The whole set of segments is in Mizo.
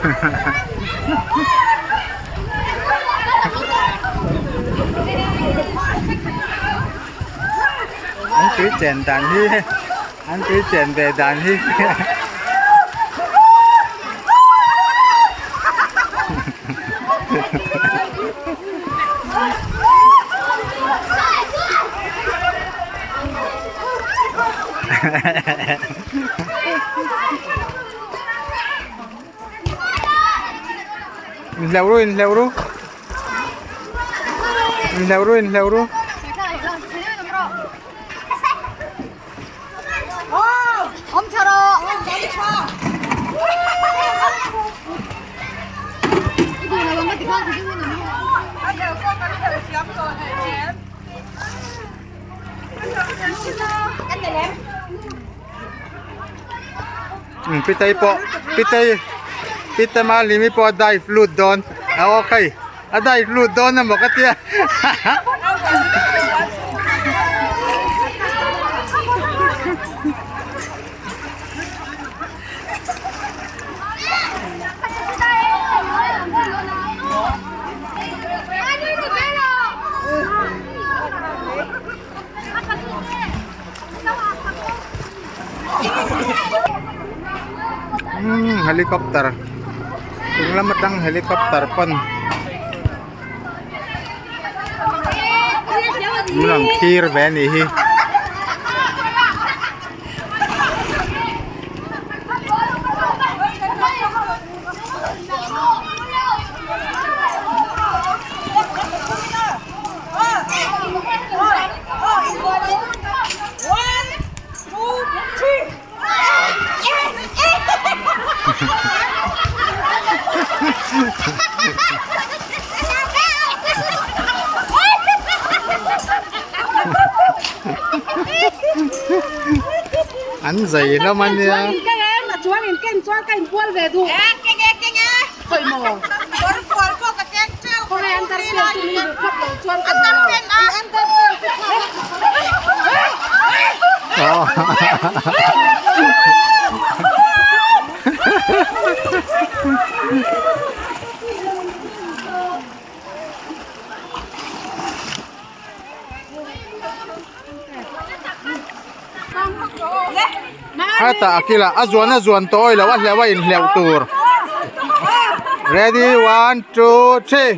An tui chen dan hi an tui chen ve dan hi Inhleuh ru inhleuh ru inhleuh ru inhleuh ru. Pitei pawh pitei pite Malimi pawh a dive lut dawn a aw khai a dive lut dawn emaw ka tia Umm helicopter chung lam atang helicopter pawn min rawn thlir ve a nih hi. An zei hlawm a nia. Hetah a kilah a zuan a zuan tawh awilo a hleuh a inhleuh tur ready one two three.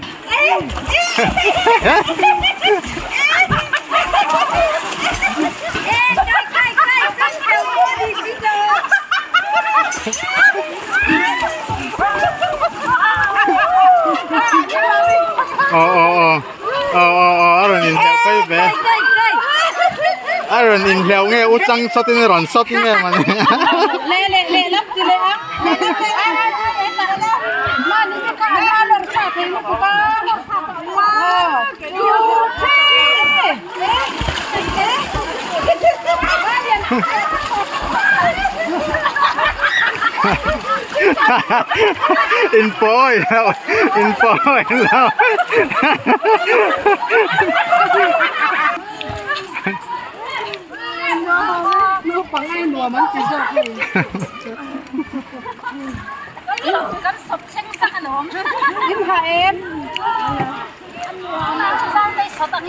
Aw aw aw aw aw aw a rawn inhleuh phei ve a rawn inhleuh nge u chang sawt in a rawn sawt nge mawni In pawi lo in pawi lo Naupang ai nuam an ti zawk hei. Kan sawp thleng sak alawm. In ha em?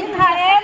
In ha em?